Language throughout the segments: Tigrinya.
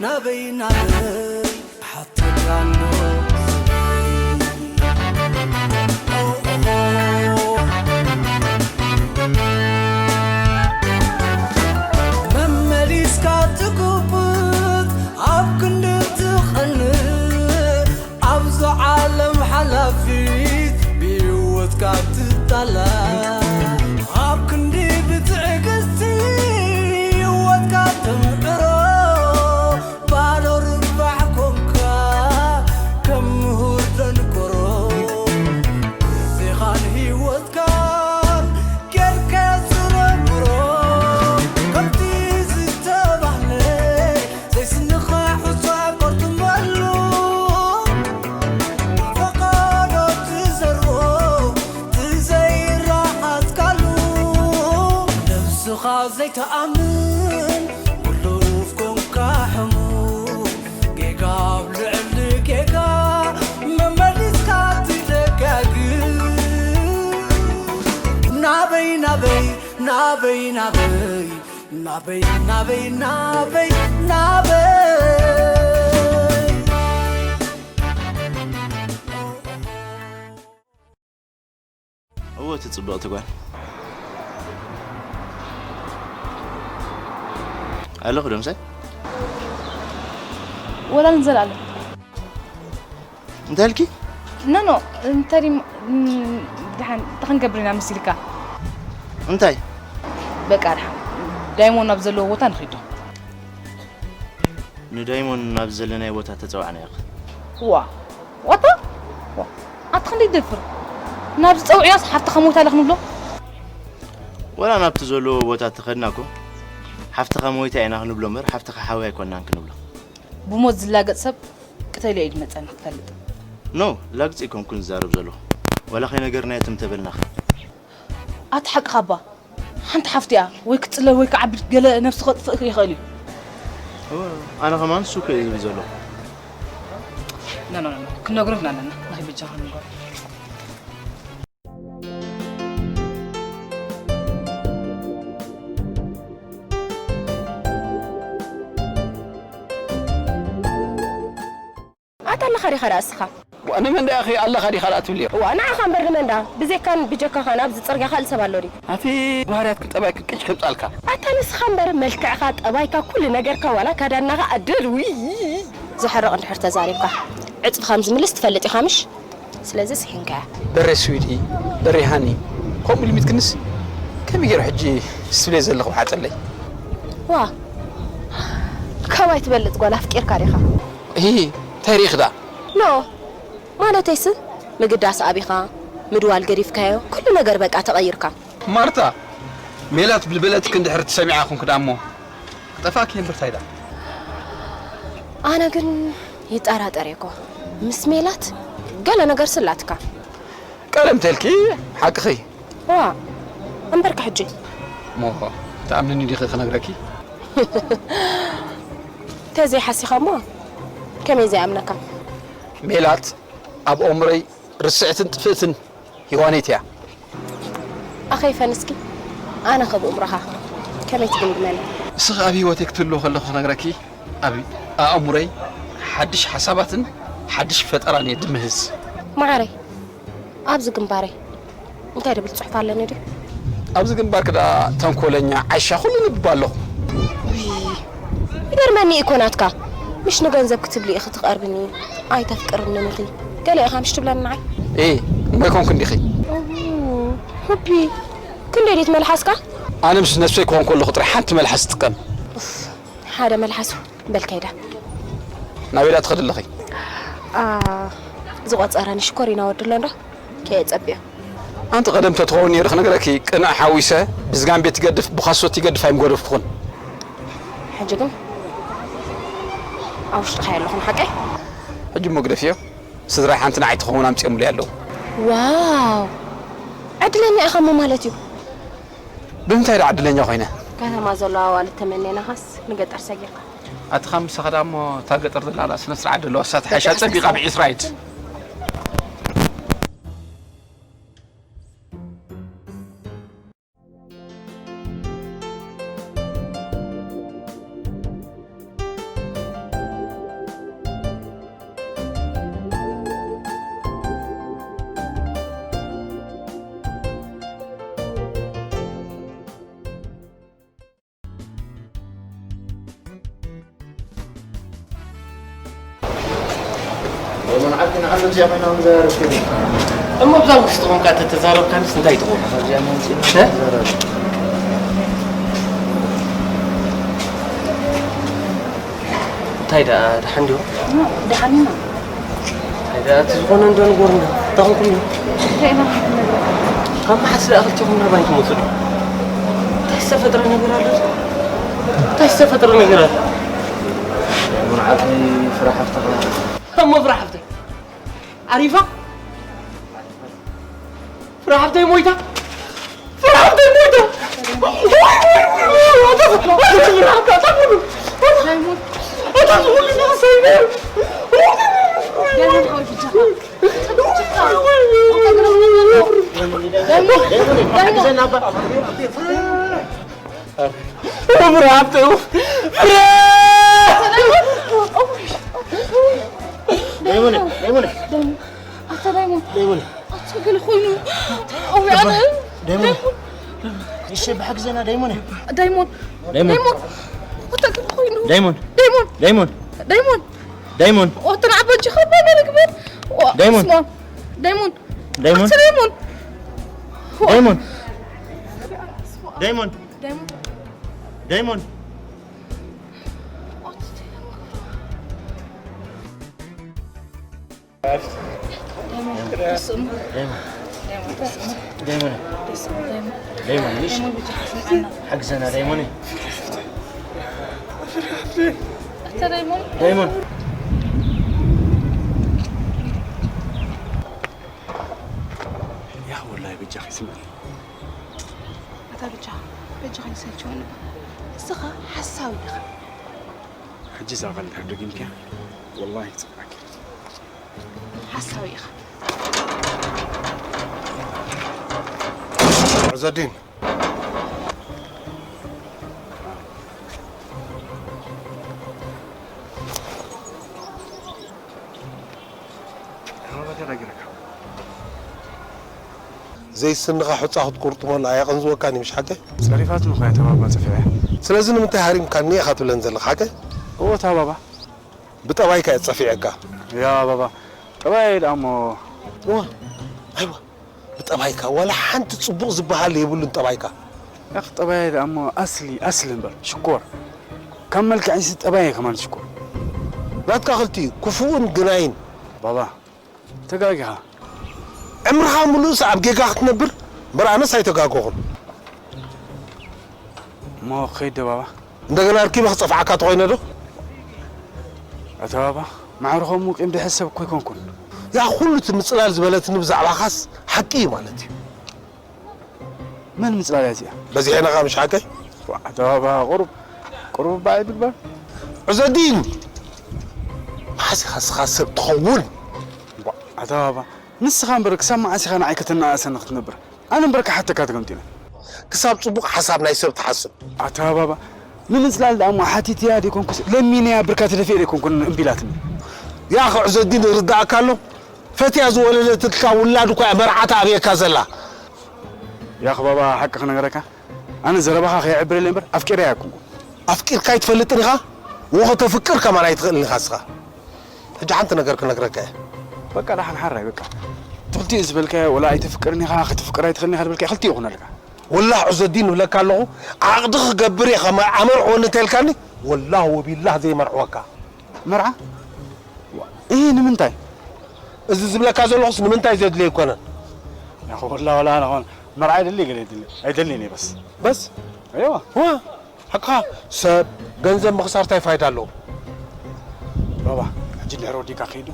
ናበይ ናበይ ሓተካ ኣሎ መመሊስካ ትጉብጥ ኣብ ክንዲ ትቐንእ ኣብዛ ዓለም ሓላፊት ብህይወትካ ትጣላ ኣብ ክንዲ ብትዕግስቲ ህይወትካ ተምዕሮ ባዶ ርባሕ ኮንካ ከም ምሁር ደንቆሮ ግዜኻን ህይወትካን ጌርካ ዝረምሮ ከምቲ ዝተባህለ ዘይስንኻ ሑጻ ቆርጥመሉ ፈቓዶ ትዘርኦ ትዘይረኣትካሉ ነብስኻ ዘይተኣምን ውሉፍ ኮንካ ሕሙ ጌጋ ኣብ ልዕሊ ጌጋ መመሊስካ ትደጋግም ናበይ ናበይ ናበይ ናበይ ናበይ ናበይ ናበይ ናበይ እወ እቲ ጽብቕቲ ጓል ኣለኹ ደምሳይ ወላ ንዘላለም እንታይ ኢልኪ ኖ ኖ እንተዲ ድሓን እንታይ ክንገብር ኢና መሲልካ እንታይ በቃ ድሓን ዳይሞን ናብ ዘለዎ ቦታ ንኺዶ ንዳይሞን ናብ ዘለናይ ቦታ ተጸዋዕናዮ ዋ ዋታ ኣቲ ክንደይ ደፍር ናብ ዝፀውዕያስ ሓፍትኻ ሞይታ ኣለኽ ንብሎ ወላ ናብቲ ዘለዎ ቦታ ተኸድና እኮ ሓፍትኻ ሞይታ ኢና ክንብሎ እምበር ሓፍትኻ ሓዊ ኣይኮናን ክንብሎ ብሞት ዝላገፅ ሰብ ቅተልዮ ኢድ መፀና ክትፈልጥ ኖ ላግፂ ኣይኮንኩን ዝዛረብ ዘለኹ ወላ ከይነገርናዮ ትም ተበልናኸ ኣቲ ሓቅኻ እባ ሓንቲ ሓፍቲ እያ ወይ ክትፅለል ወይ ክዓብድ ገለ ነብሱ ከጥፍእ ይኽእል እዩ ኣነ ከማን እሱ እኮ ዝብል ዘለኹ ና ና ና ክንነግሮ ኢና ኣለና ንኸይ በጃኻ ንገሮ ኣታ ኣለኻ ዲኻ ደኣ እስኻ ንመን ደኣ ኢኺ ኣለኻ ዲኻ ደኣ ትብልዮ? እዋ ንዓኻ እምበር ንመን ደኣ? ብዘይካን ብጀካኻን ኣብዚ ጽርግያ ካልእ ሰብ ኣሎ ድዩ? ኣቲ ባህርያትክን ጠባይክን ቅጭ ከምጻልካ። ኣታ ንስኻ እምበር መልክዕኻ፣ ጠባይካ፣ ኩሉ ነገርካ ዋላ ካዳናኻ ኣደር ውይ። ዘሕርቕ እንድሕር ተዛሪብካ ዕጽፍኻ ከም ዝምልስ ትፈልጥ ኢኻ ምሽ? ስለዚ ስሒንካያ። በሬ ስዊቲ፣ በሬ ሃኒ፣ ከምኡ ልሚት ክንስ ከመይ ገይሩ ሕጂ ስትብልዮ ዘለኹ ሓጸለይ። ዋ ካባይ ትበልጽ ጓል ኣፍቂርካ ዲኻ? እሂ እንታይ ርኢኺ ደኣ? ኖ ማለተይስ ምግዳስ ኣቢኻ ምድዋል ገዲፍካዮ ኩሉ ነገር በቃ ተቐይርካ። ማርታ ሜላት ብልበለትኪ እንድሕር ትሰሚዓ ኹንኪ ደኣ እሞ ክጠፍኣኪ እየ እምበር ታይ ደኣ። ኣነ ግን ይጠራጠር እየ እኮ ምስ ሜላት ገለ ነገርስ ኣላትካ። ቀደም ተልኪ ሓቅኺ። ዋእ እምበርከ ሕጂ። እሞ ትኣምንኒ ዲኺ ክነግረኪ? ተዘይሓሲኻ እሞ ከመይ ዘይኣምነካ? ሜላት ኣብ ኣእምሮይ ርስዕትን ጥፍእትን ሂዋነይት እያ። ኣኸይፈን እስኪ ኣነ ከ ብእምሮኻ ከመይ ትግምግመኒ? ንስኺ ኣብ ህይወተይ ክትህልዊ ከለኹ ክነግረኪ ኣብ ኣእምሮይ ሓድሽ ሓሳባትን ሓድሽ ፈጠራን እየ ድምህዝ። መዓረይ ኣብዚ ግንባረይ እንታይ ድብል ፅሑፍ ኣለኒ ድዩ? ኣብዚ ግንባርኪ ደኣ ተንኮለኛ ዓሻ ኩሉ ንብባ ኣለኹ። ይገርመኒ እኮ ናትካ ምሽ ንገንዘብ ክትብሊ ኢኺ ትቐርብኒ ኣይተፍቅርንን ኢኺ ገለ ኢኻ ምሽ ትብለኒ ንዓይ። ኢ እሞ ኣይኮንኩ እንዲኺ። ሑቢ ክንደይ ድዩ መልሓስካ? ኣነ ምስ ነብሰይ ክኾን ከለኹ ጥራይ ሓንቲ መልሓስ ዝጥቀም። ሓደ መልሓሱ በል ከይደ። ናበይ ደኣ ትኸዲ ኣለኺ? ዝቖጸረኒ ሽኮሪና ወዲ ኣሎ እንዶ ከየጸብዮ። ኣንቲ ቀደም ተትኸውን ነይሩ ክነግረኪ ቅንዕ ሓዊሰ ብዝጋምቤ ትገድፍ ብኻሶት ይገድፍ ኣይምገደፍኩን። ሕጂ ግን ኣብ ውሽጥኻ የለኹን ሓቀይ? ሕጂ እሞ ግደፍዮ። ስድራይ ሓንቲ ንዓይ ትኸውን ኣምጺኦምለይ ኣለዉ። ዋው ዕድለኛ ኢኻ እሞ ማለት እዩ። ብምንታይ ደኣ ዕድለኛ ኮይነ? ከተማ ዘለዋ ኣዋልድ ተመኔናኻስ ንገጠር ሰጊርካ። ኣቲ ካብ ምሳኻ ደኣ እሞ እታ ገጠር ዘላ ደኣ ስነ ስርዓት ዘለዋ እሳ ትሓይሻ ጸቢቓ ብዒስራ ኢድ። እሞ ንዓኪ ንዓሉ እዚኣ ኮይና ንዘራረብ ከይዱ። እሞ ብዛ ውሽጢ ኾንካ ተተዛረብካንስ እንታይ ትኾን? እዚኣ መምፅእ እ? ንዘራረብ። እንታይ ደኣ ደሓን ዲኹም? ደሓን ኢና። እንታይ ደኣ እቲ ዝኾነ እንዶ ንገሩና። እንታይ ኾንኩም እዩ? እንታይ ኢና ክንነግረካ? ካብ መሓስ ደኣ ክልቴኹም ናባይ ትመጹ? እንታይ ዝተፈጥረ ነገር ኣሎ? እንታይ ዝተፈጥረ ነገር ኣሎ? እሞ ንዓኪ ፍረ ሓፍትኻ። እሞ ፍረ ሓፍተይ ዓሪፋ? ፍረ ሓፍተይ ሞይታ? ፍረ ሓፍተይ ሞይታ? ፍረ ሓፍተይ፣ ፍረ! ዳይሞን፣ ዳይሞን፣ ኣታ ዳይሞን፣ ዳይሞን፣ ኣታ ገለ ኮይኑ። ኦይ፣ ኣነ ዳይሞን፣ እሺ፣ ብሓግዘና ዳይሞን። ዳይሞን፣ ዳይሞን፣ ዳይሞን፣ ኣታ ገለ ኮይኑ። ዳይሞን፣ ዳይሞን፣ ዳይሞን፣ ዳይሞን፣ ዳይሞን፣ ኣታ ንዓባ ጅኻ ባና ልግበር። ዋ፣ ዳይሞን፣ ስማ፣ ዳይሞን፣ ዳይሞን፣ ኣታ ዳይሞን፣ ዋ፣ ዳይሞን፣ ዳይሞን፣ ዳይሞን፣ ዳይሞን፣ ዳይሞን። ዳይሞን፣ ዳይሞን፣ ዳይሞን፣ ዳይሞን፣ ዳይሞን፣ እሺ። ዳይሞን፣ ብቻ ሓስብ፣ ሓግዘና ዳይሞን። ኣታ ዳይሞን። ዳይሞን። ያ ወላሂ በጃኺ ስምዒ። ኣታ በጃኻ፣ በጃኻ ይሰልችወኒ እባ። ንስኻ ሓሳዊ ኢኻ። ሕጂ እዛ ቃል እንድሕር ደጊምክያ፣ ወላሂ ክጽልኣኪ። ሓሳዊ ኢኻ። ዑዘዲን። ዘይስንኻ ሑጻ ክትቁርጥመሉ ኣየቐንዝወካን እዩ፣ ምሽ ሓቀይ? ጸሪፋትኒ እኮ እያ ተባባ ጸፊዐ። ስለዚ ንምንታይ ሃሪምካኒ ኢኻ ትብለን ዘለኻ ሓቀይ? እወ ተባባ። ብጠባይካ እየ ጸፊዐካ። ያ ባባ፣ ጠባይ ደኣ እሞ። እወ፣ ኣይዋ፣ ብጠባይካ ዋላ ሓንቲ ጽቡቕ ዝበሃል የብሉን ጠባይካ። ያኽ ጠባይ ደኣ እሞ ኣስሊ፣ ኣስሊ እምበር ሽኮር። ካብ መልክዐይሲ ጠባይ እየ ከማን ሽኮር። ናትካ ክልቲኡ፣ ክፉእን ግናይን። ባባ፣ ተጋጊኻ። ዕምርኻ ምሉእስ ኣብ ጌጋ ክትነብር፣ እምበር ኣነስ ኣይተጋገኹን። እሞ ክኸይድ ዶ ባባ? እንደገና ኣርኪበ ክጸፍዓካ ተኾይነ ዶ? ኣታ ባባ፣ ማዕረ ከምኡ ቂም ድሕዝ ሰብ እኮ ኣይኮንኩን። ያ ኩሉ እቲ ምጽላል ዝበለትኒ ብዛዕባኻስ ሓቂ እዩ ማለት እዩ። መን ምጽላል እያ እዚኣ? በዚሐና ኸኣ ምሽ ሓቀይ? ዋእ፣ ኣታ ባባ፣ ቁሩብ፣ ቁሩብ እባ ኣይትግበር። ዑዘዲን፣ መዓስ ኢኻ ንስኻ ሰብ ትኸውን? ዋእ፣ ኣታ ባባ፣ ንስኻ እምበር ክሳብ መዓስ ኢኻ ንዓይ ከተነኣእሰኒ ክትነብር? ኣነ እምበር ክሓተካ ተገምጢለ። ክሳብ ጽቡቕ ሓሳብ ናይ ሰብ ትሓስብ። ኣታ ባባ፣ ንምጽላል ደኣ እሞ ሓቲተያ ደይኮንኩስ ለሚነያ ብርካ ተደፊኤ ደይኮንኩን እምቢ ኢላትኒ። ያኺ ዑዘዲን ይርድኣካ ኣሎ? ፈትያ ዝወለደትልካ ውላድ እኳ እያ መርዓ ትኣብየካ ዘላ። ያኺ ባባ፣ ሓቂ ክነግረካ፣ ኣነ ዘረባኻ ከየዕብለለይ እምበር ኣፍቂረያ ኣይኮንኩን። ኣፍቂርካ ኣይትፈልጥን ኢኻ፣ ወኸተፍቅር ከማን ኣይትኽእልን ኢኻ ንስኻ። ሕጂ ሓንቲ ነገር ክነግረካ እየ። በቃ ደሓን ሓራይ በቃ። እቲ ክልቲኡ ዝበልካዮ ወላ ኣይተፍቅርን ኢኻ፣ ከተፍቅር ኣይትኽእልን ኢኻ ዝበልካዮ ክልቲኡ ይኹነልካ። ወላህ ዑዘዲን እብለካ ኣለኹ፣ ዓቕዲ ክገብር እየ፣ ከመ-፣ ኣመርዕወኒ እንተልካኒ፣ ወላህ ወቢላህ ዘይመርዕወካ። መርዓ? ዋ፣ እሂ፣ ንምንታይ? እዚ ዝብለካ ዘለኹስ ንምንታይ ዘድልዮ ኣይኮነን። ያኹ ወላ፣ ወላ፣ ኣነ ኾን መርዓ ይደሊ፣ ገለ ይደሊ። ኣይደልን እየ በስ። በስ? ኣይዋ። ዋ፣ ሓቅኻ፣ ሰብ ገንዘብ ምኽሳር እንታይ ፋይዳ ኣለዎ? ባባ፣ ሕጂ እንድሕር ወዲእካ ከይዱ?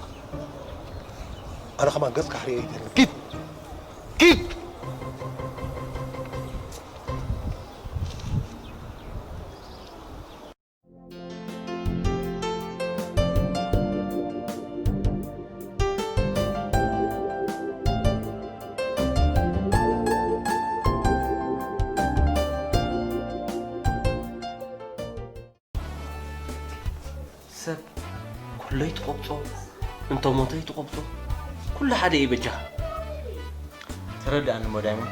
ኣነ ከማን ገጽካ ክርእዮ ኣይደልን። ኪድ! ኪድ! ሰብ ኩለይ ትቆብጾ፣ እንተ ሞተይ ትቆብጾ፣ ኩሉ ሓደ እዩ በጃኻ። ተረድኣኒ እሞ ዳይሞን፣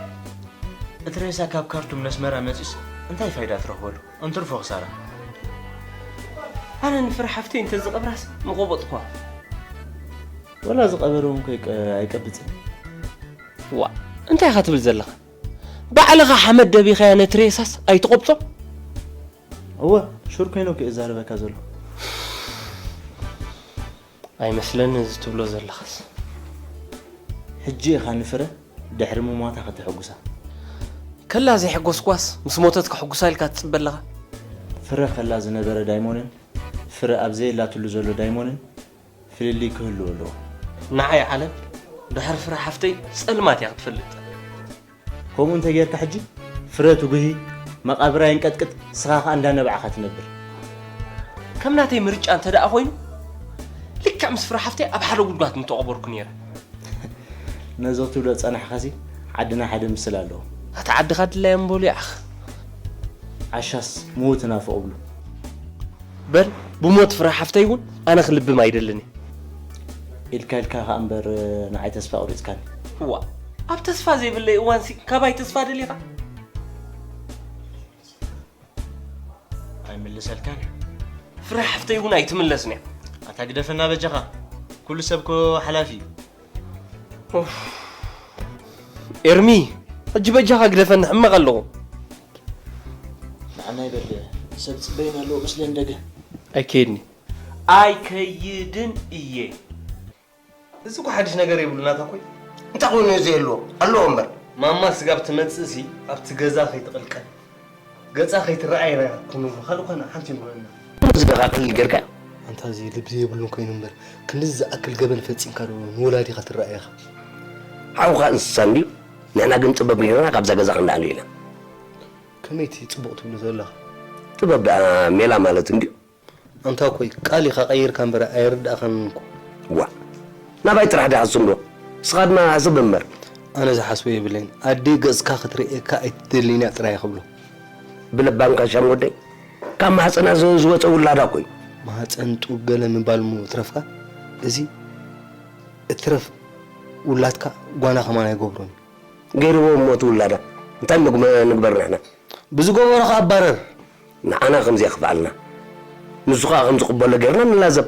እቲ ሬሳ ካብ ካርቱም ነስመራ መጺኡስ እንታይ ፋይዳ ትረኽበሉ? እንትርፎ ክሳራ። ኣነ ንፍረ ሓፍተይ እንተ ዝቐብራስ ምቆበጥኳ። ወላ ዝቐበረ እውን ከይቀ- ኣይቀብጽን። ዋ እንታይ ኢኻ ትብል ዘለኻ? ባዕልኻ ሓመድ ደቢኻያ ነቲ ሬሳስ ኣይትቖብጾ? እወ፣ ሹር ኮይነ እኮ እየ ዛረበካ ዘሎ። ኣይመስለኒ እዚ ትብሎ ዘለኻስ። ሕጂ ኢኻ ንፍረ ድሕሪ ምሟታ ከተሐጉሳ። ከላ ዘይሐጎስኳስ ምስ ሞተት ከሐጉሳ ኢልካ ትጽበ ኣለኻ? ፍረ ከላ ዝነበረ ዳይሞንን ፍረ ኣብ ዘየላትሉ ዘሎ ዳይሞንን ፍልልይ ክህልዎ ኣለዎ። ንዓይ ዓለም ድሕሪ ፍረ ሓፍተይ ጸልማት እያ ክትፈልጥ። ከምኡ እንተ ጌርካ ሕጂ ፍረ ትጉሂ፣ መቓብራ ይንቀጥቅጥ፣ ንስኻ ኸኣ እንዳነባዕኻ ትነብር። ከም ናተይ ምርጫ እንተ ደኣ ኮይኑ ልክዕ ምስ ፍረ ሓፍተይ ኣብ ሓደ ጉድጓድ ምተቐበርኩ ነይረ። ነዚ ክትብሎ ዝጸናሕካሲ ዓድና ሓደ ምስል ኣለዎ። ኣቲ ዓድኻ ድላዮም በሉ ይዓኽ። ዓሻስ ምዉት ናፍቕ ብሉ። በል ብሞት ፍረ ሓፍተይ እውን ኣነ ክልብም ኣይደልን እየ። ኢልካ ኢልካ ከኣ እምበር ንዓይ ተስፋ ኣቑሪጽካኒ። እዋ ኣብ ተስፋ ዘይብለይ እዋንሲ ካባይ ተስፋ ደሊኻ? ኣይምልሰልካን እየ። ፍረ ሓፍተይ እውን ኣይትምለስን እያ። ኣታ ግደፈና በጃኻ፣ ኩሉ ሰብ እኮ ሓላፊ እዩ። ኤርሚ ሕጂ በጃኻ ግደፈኒ ሕመቕ ኣለኹ። ንዓና ይበል ሰብ ጽበይና ኣለዎ ምስለን ደገ። ኣይከይድኒ። ኣይከይድን እየ። እዚ እኮ ሓድሽ ነገር የብሉን ኣታ ኮይ። እንታይ ኮይኑ እዩ ዘየልዎ? ኣለዎ እምበር። ማማ ስጋብ ትመጽእሲ ኣብቲ ገዛ ከይትቕልቀል ገጻ ከይትረኣየና ክንብሎ ካልእ ኮነ ሓንቲ ንብለና። እዚ ደቓ ክልል ጌርካ ኣንታ እዚ ልቢ የብሉን ኮይኑ እምበር ክንድዚ ዝኣክል ገበን ፈጺምካ ዶ ንወላዲኻ ትረኣየኻ? ሓውኻ እንስሳ እንድዩ። ንሕና ግን ጥበብ ጌርና ካብዛ ገዛ ክንድኣሉ ኢና። ከመይቲ ጽቡቕ ትብሎ ዘለኻ? ጥበብ ደኣ ሜላ ማለት እንድዩ። ኣንታ ኮይ ቃል ኢኻ ቀይርካ እምበር ኣይርድኣኻን እኮ። ዋእ ናባይ ጥራሕ ዲኻ ትስንዶ? ንስኻ ድማ ሕስብ እምበር። ኣነ ዝሓስቦ የብለይን። ኣደይ ገጽካ ክትርእየካ ኣይትደልን እያ ጥራይ እየ ክብሎ። ብለባም ካሻም ወደይ ካብ ማህጸና ዝወጸ ውላዳ እኮ እዩ። ማህጸን ጡብ ገለ ምባል እሞ ይትረፍካ። እዚ እትረፍ ውላድካ ጓና ከማን ኣይገብሮን እዩ። ገይርዎ እሞ እቲ ውላዳ እንታይ ንግበር ንሕና። ብዝገበሮ ከኣ ኣባረር። ንዓና ከምዚ የኽፍኣልና ንሱ ኸኣ ከም ዝቕበሎ ጌርና ንላዘብ።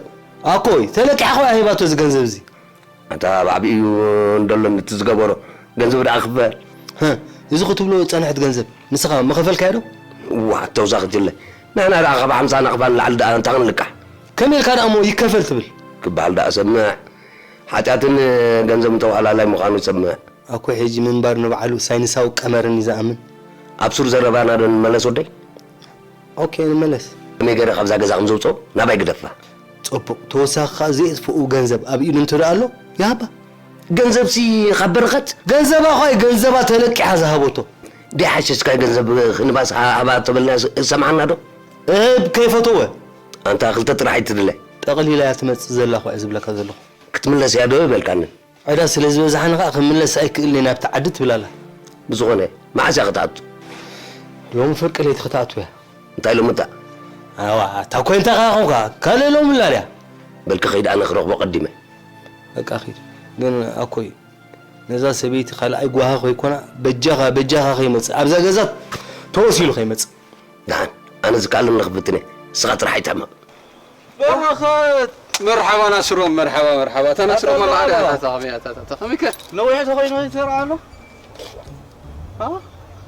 ኣኮይ ተለቂሓ ኸኣ ሂባቶ እዚ ገንዘብ እዚ። ኣታ ኣብ ዓቢኡ እንደሎ ነቲ ዝገበሮ ገንዘብ ደኣ ክፈል። ህህ እዚ ክትብሎ ዝጸንሕት ገንዘብ ንስኻ ምኸፈልካያ ዶ? ዋእ ተውሳኺ ጅለ ንሕና ደኣ ካብ ሓምሳና ክፋል ንላዕሊ ደኣ እንታይ ክንልቃሕ? ከመይ ኢልካ ደኣ እሞ ይከፈል ትብል? ክበሃል ደኣ ሰምዕ። ሓጢኣትን ገንዘብን ተባህላላይ ምዃኑ ሰምዕ። ኣኮይ ሕጂ ምንባር ንባዕሉ ሳይንሳዊ ቀመርን እዩ ዝኣምን። ኣብ ሱር ዘረባና ዶ ንመለስ ወደይ? ኦኬ ንመለስ። ከመይ ገይረ ካብዛ ገዛ ከም ዘውፅኦ ናባይ ግደፋ። ፅቡቕ ተወሳኺ ከዓ ዘየጥፍኡ ገንዘብ ኣብ ኢዱ እንተደኣ ኣሎ ይሃባ። ገንዘብሲ ካብ በረኸት? ገንዘባ ኳይ ገንዘባ ተለቂሓ ዝሃበቶ። ደይ ሓሸሽካይ ገንዘብ ክንባስ ሃባ ተበልና ሰምዓና ዶ? እህብ ከይፈተወ። ኣንታ ክልተ ጥራሕ ኣይትድለ። ጠቕሊላ እያ ትመፅእ ዘላ ኳ እየ ዝብለካ ዘለኹ። ክትምለስ እያ ዶ ይበልካኒ? ዕዳ ስለ ዝበዝሓኒ ከኣ ክምለስ ኣይክእልን እየ ናብቲ ዓዲ ትብል ኣላ። ብዝኾነ መዓስ እያ ክትኣቱ? ሎሚ ፍርቂ ለይቲ ክትኣቱ እያ። እንታይ ሎሚ እታ? ኣዋ እታ ኮይንታ ከኣ ኾንካ ካልእ ሎሚ እላ ድያ? በል ክኸይድ ኣነ ክረኽቦ ቀዲመ። በቃ ኺድ። ግን ኣኮይ ነዛ ሰበይቲ ካልኣይ ጓሃ ኮይኮና በጃኻ በጃኻ ከይመጽእ ኣብዛ ገዛ ተወሲሉ ከይመጽእ። ደሓን ኣነ ዝከኣለኒ ክፍትን እየ ንስኻ ጥራሕ ኣይትሕመቕ። በረኸት መርሓባ ናስሮም መርሓባ መርሓባ እታ ናስሮም ኣላ ኣታ ከመይ ኣታ ኣታ ከመይ ከ ነዊሕ ተኾይኑ ይተርኣ ኣሎ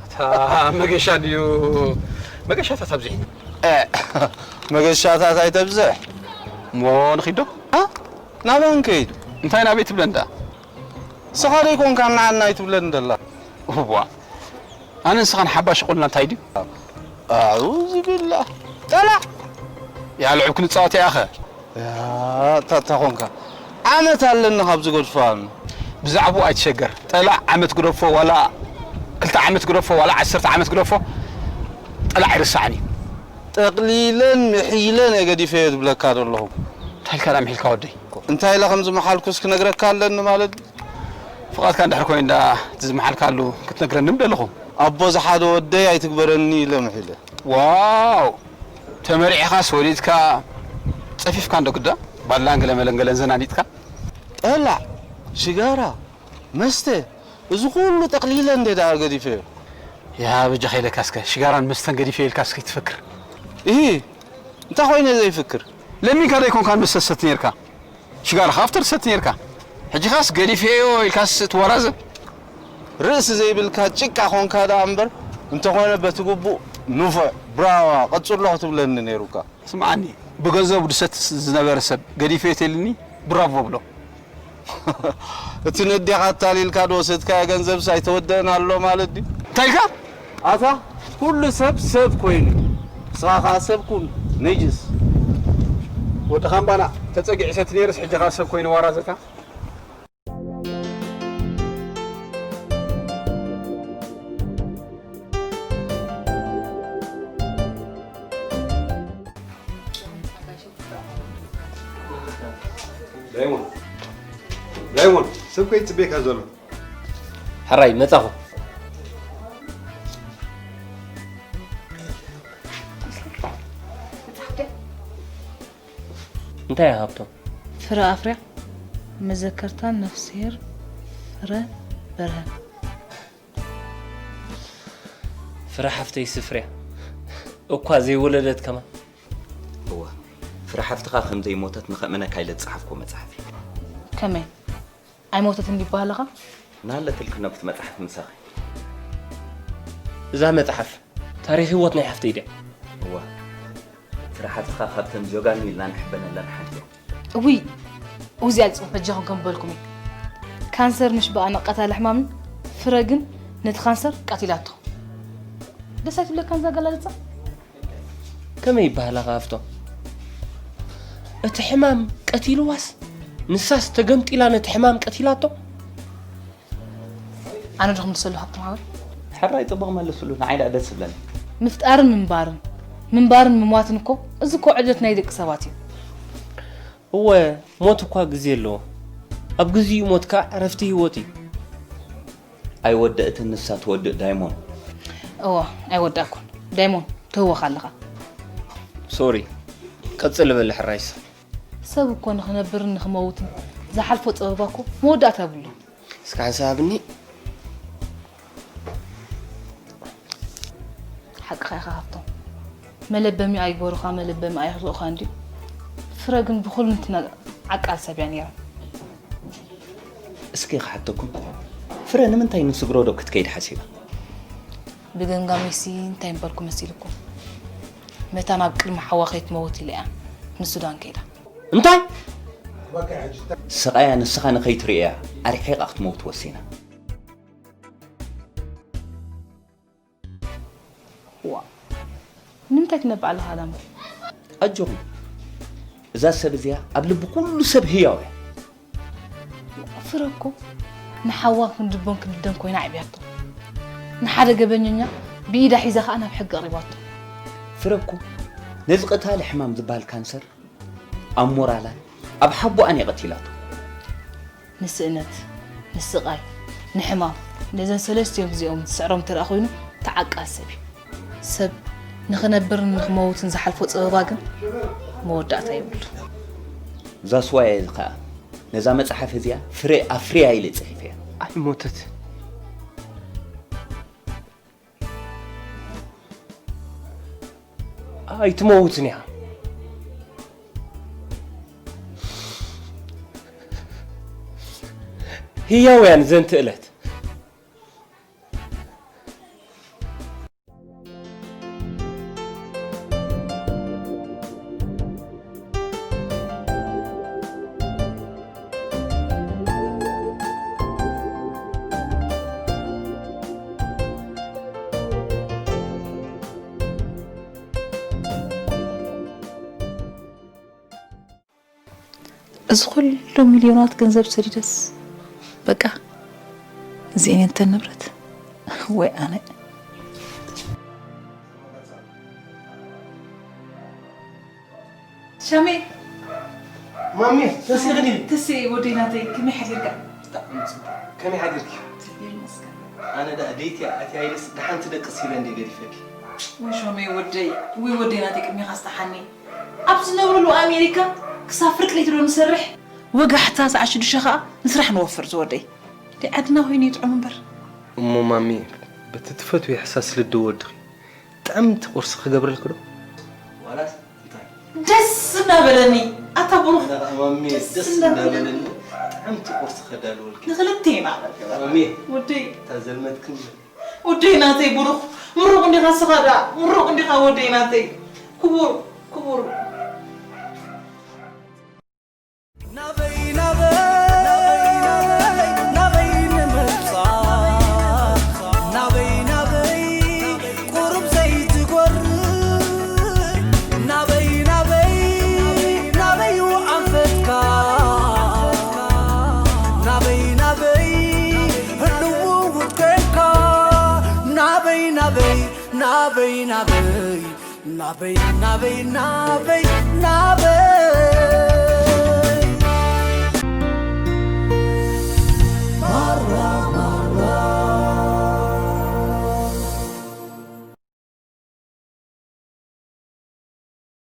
እታ መገሻ ድዩ መገሻታት ኣብዚሕ መገሻታት ኣይተብዝሕ እሞ ንኺዶ ናበይ ንከይድ እንታይ ናበይ ትብለኒ ደኣ ንስኻ ዶ ኣይኮንካን ንዓና ኣይትብለኒ ደላ እዋ ኣነ ንስኻን ሓባሽ ቁልና እንታይ ድዩ ኣዑዝ ብላ ጠላዕ ያልዑ ክንፃወት ያኸ እታ ኮንካ ዓመት ኣለኒ ካብ ዝገድፎ ኣነ ብዛዕባኡ ኣይትሸገር ጠላዕ ዓመት ግደፎ ዋላ ክልተ ዓመት ግደፎ ዋላ ዓሰርተ ዓመት ግደፎ ጠላዕ ኣይርሳዕን እዩ ጠቕሊለን ምሒለን እየ ገዲፈዮ ዝብለካ ዘለኹ እንታይ ኢልካ ዳ ምሒልካ ወደይ እንታይ ኢለ ከም ዝመሓልኩስ ክነግረካ ኣለኒ ማለት ፍቓድካ እንድሕር ኮይኑ ዳ እቲ ዝመሓልካሉ ክትነግረኒ ምደለኹ ኣቦ ዝሓደ ወደይ ኣይትግበረኒ ኢለ ምሒለ ዋው ተመሪዕኻስ ወሊድካ ጸፊፍካ እንዶ ግዳ ባላን ገለመለን ገለን ዘናኒጥካ ጠላዕ ሽጋራ መስተ እዚ ኩሉ ጠቕሊለ እንደ ደኣ ገዲፈዮ ያ በጃኻ ኢለካ እስከ ሽጋራን መስተን ገዲፈዮ ኢልካ እስከ ይትፈክር እሂ እንታይ ኮይነ ዘይፍክር ለሚንካ ዶ ኣይኮንካን መስተ ትሰቲ ነርካ ሽጋራ ከኣ ፍተር ትሰቲ ነርካ ሕጂ ኻስ ገዲፈዮ ኢልካስ ትወራዘብ? ርእሲ ዘይብልካ ጭቃ ኾንካ ደኣ እምበር፣ እንተኾነ በቲ ግቡእ ንፉዕ፣ ብራዋ፣ ቀጽሎ ክትብለኒ ነይሩካ። ስምዓኒ፣ ብገንዘቡ ድሰትስ ዝነበረ ሰብ ገዲፈዮ ተልኒ፣ ብራቮ ብሎ። እቲ ነዴኻ ኣታሊልካ ዝወሰድካዮ ገንዘብስ ኣይተወደእን ኣሎ ማለት ድዩ? እንታይ ኢልካ? ኣታ ኩሉ ሰብ ሰብ ኮይኑ፣ ንስኻ ኸኣ ሰብ ኩን፣ ነጅስ። ወዲ ኻምባና ተጸጊዑ ሰቲ ነይርስ፣ ሕጂ ኸኣ ሰብ ኮይኑ ዋራዘታ። ዳይሞን፣ ዳይሞን፣ ሰብ ከይጽበየካ ዘሎ። ሕራይ መጻኹ። እንታይ እያ ሃብቶም? ፍረ ኣፍርያ፣ መዘከርታን ነፍስሄር ፍረ በርሀን። ፍረ ሓፍተይ ስፍርያ እኳ ዘይወለደት ከማን። እወ፣ ፍረ ሓፍትኻ ከም ዘይሞተት ንኸእምነካ ኢለ ዝጸሓፍኩ መጽሓፍ እዩ። ከመይ? ኣይሞተትን ይበሃለኻ? ናለ ትልክነብት መጽሓፍ ምሳኺ። እዛ መጽሓፍ ታሪኽ ህይወት ናይ ሓፍተይ ድያ? እወ፣ ፍረ ሓፍትኻ ካብተን ጆጋኑ ኢልና ንሕበነለን ሓንቲ እያ። እውይ፣ እውዚኣ ልጽቡቕ በጃኹም ከም በልኩም እዩ። ካንሰር ምሽ በኣ ንቀታሊ ሕማምን ፍረ ግን ነቲ ካንሰር ቀቲላቶ። ደስ ኣይትብለካን እዛ ኣገላልጻ? ከመይ ይበሃላ ከ ሃፍቶም? እቲ ሕማም ቀቲልዋስ ንሳስ ተገምጢላ ነቲ ሕማም ቀቲላቶ? ኣነ ዶ ክምልሰሉ ሃብቶም ሓወይ? ሕራይ ጽቡቕ መልስሉ፣ ንዓይ ደኣ ደስ ዝብለኒ። ምፍጣርን ምንባርን፣ ምንባርን ምሟትን እኮ፣ እዚ እኮ ዕድለት ናይ ደቂ ሰባት እዩ። እወ፣ ሞት እኳ ግዜ ኣለዎ። ኣብ ግዚኡ ሞት ከኣ ዕረፍቲ ህይወት እዩ። ኣይወደእትን ንሳ ትወድእ ዳይሞን። እወ፣ ኣይወዳእኩን። ዳይሞን፣ ትህወኽ ኣለኻ። ሶሪ፣ ቀጽል በል ሕራይስ። ሰብ እኮ ንኽነብርን ንኽመውትን ዝሓልፎ ጸበባ እኮ መወዳእታ የብሉን። እስከ ሓንሳብ ሃብኒ። ሓቅኻ ኢኻ ሃብቶም። መለበሚ ኣይገበሩኻ፣ መለበሚ ኣይኽልኡኻን ድዩ? ፍረ ግን ብኹልንትና ዓቃል ሰብ እያ ነይራ። እስኪ ክሓተኩም፣ ፍረ ንምንታይ ንስግሮ ዶ ክትከይድ ሓሲባ? ብገምጋመይሲ እንታይ ምበልኩ መሲልኩም? መታን ኣብ ቅድሚ ሓዋ ከይትመውት ኢለ እያ ንሱዳን ከይዳ። እንታይ? ስቓያ ንስኻ ንኸይትርእያ ኣርሒቓ ክትመውት ወሲና። ዋ፣ ንምንታይ ትነብዕ ኣለኻ ኣዳም? ኣጆኹም፣ እዛ ሰብ እዚኣ ኣብ ልቢ ኩሉ ሰብ ህያው እያ። ፍረ እኮ ንሓዋ ክንዲ ልቦን ክንዲ ደም ኮይና ኣዕብያቶ። ንሓደ ገበኘኛ ብኢዳ ሒዛ ኸኣ ናብ ሕጊ ኣቕሪባቶ። ፍረ እኮ ነዚ ቀታሊ ሕማም ዝበሃል ካንሰር ኣብ ሞራላን ኣብ ሓቦኣን እያ ቀቲላቶ። ንስእነት፣ ንስቓይ፣ ንሕማም፣ ነዘን ሰለስቲኦም እዚኦም ዝስዕሮም እንተደኣ ኮይኑ፣ ተዓቃል ሰብ እዩ። ሰብ ንኽነብርን ንኽመውትን ዝሓልፎ ጸበባ ግን መወዳእታ የብሉን። እዛ ስዋያ እዚ ኸኣ ነዛ መጽሓፍ እዚኣ ፍረ ኣፍርያ ኢለ ጽሒፈያ። ኣይሞተትን። ኣይትመውትን እያ። ህያው እያ ንዘንቲ እለት። እዚ ኩሉ ሚልዮናት ገንዘብ ሰዲደስ፣ በቃ፣ እዚኤን እተን ንብረት። ወይ ኣነ። ሻሜ። ማሜ፣ ተስኢ ኸዲኒ። ተስኢ ወደይ ናተይ፣ ከመይ ሓዲርካ? ብጣዕሚ ጽቡቕ። ከመይ ሓዲርኪ? እግዚኣብሔር ይመስገን። ኣነ ደኣ ደይቲ ኣትያ ኢለስ ደሓን ትደቅስ ኢለ እንድየ ገዲፈኪ። ወይ ሻሜ ወደይ፣ ወይ ወደይ ናተይ ቅድሜኻ ዝተሓኒ። ኣብ ዝነብረሉ ኣሜሪካ ክሳብ ፍርቂ ለይቲ ዶ ንሰርሕ? ወጋሕታ ሰዓት ሽዱሽተ ኸኣ ንስራሕ ንወፍር ዝወደይ። ደይ ዓድና ኮይኑ ይጥዑም እምበር። እሞ ማሚ፣ በቲ ትፈትዊ ሕሳስ ልዲ ወድኺ ጥዕምቲ ቁርሲ ክገብረልኪ ዶ? ዋላስ እንታይ? ደስ እናበለኒ። ኣታ ብሩኽ። ኣታ ማሚ፣ ደስ ደስ እናበለኒ። እናበለኒ። ሓንቲ ቁርሲ ከዳልወልኪ። ንክልቴና በል ግበር። ማሚየ፣ ወደይ እታ ዘልመትክን ወደይ ናተይ ብሩኽ ምሩቕ እንዲኻ ስኻ ደኣ ምሩቕ እንዲኻ ወደይ ናተይ ክቡር ክቡር ናበይ ናበይ ናበይ ንምብጻሕ ናበይ ናበይ ቁሩብ ዘይትጎርእ ናበይ ናበይ ናበይ ኣንፈትካ ናበይ ናበይ ህልው ውድቀካ ናበይ ናበይ ናበይ ናበይ ናበይ ናበይ ናበይ ናበይ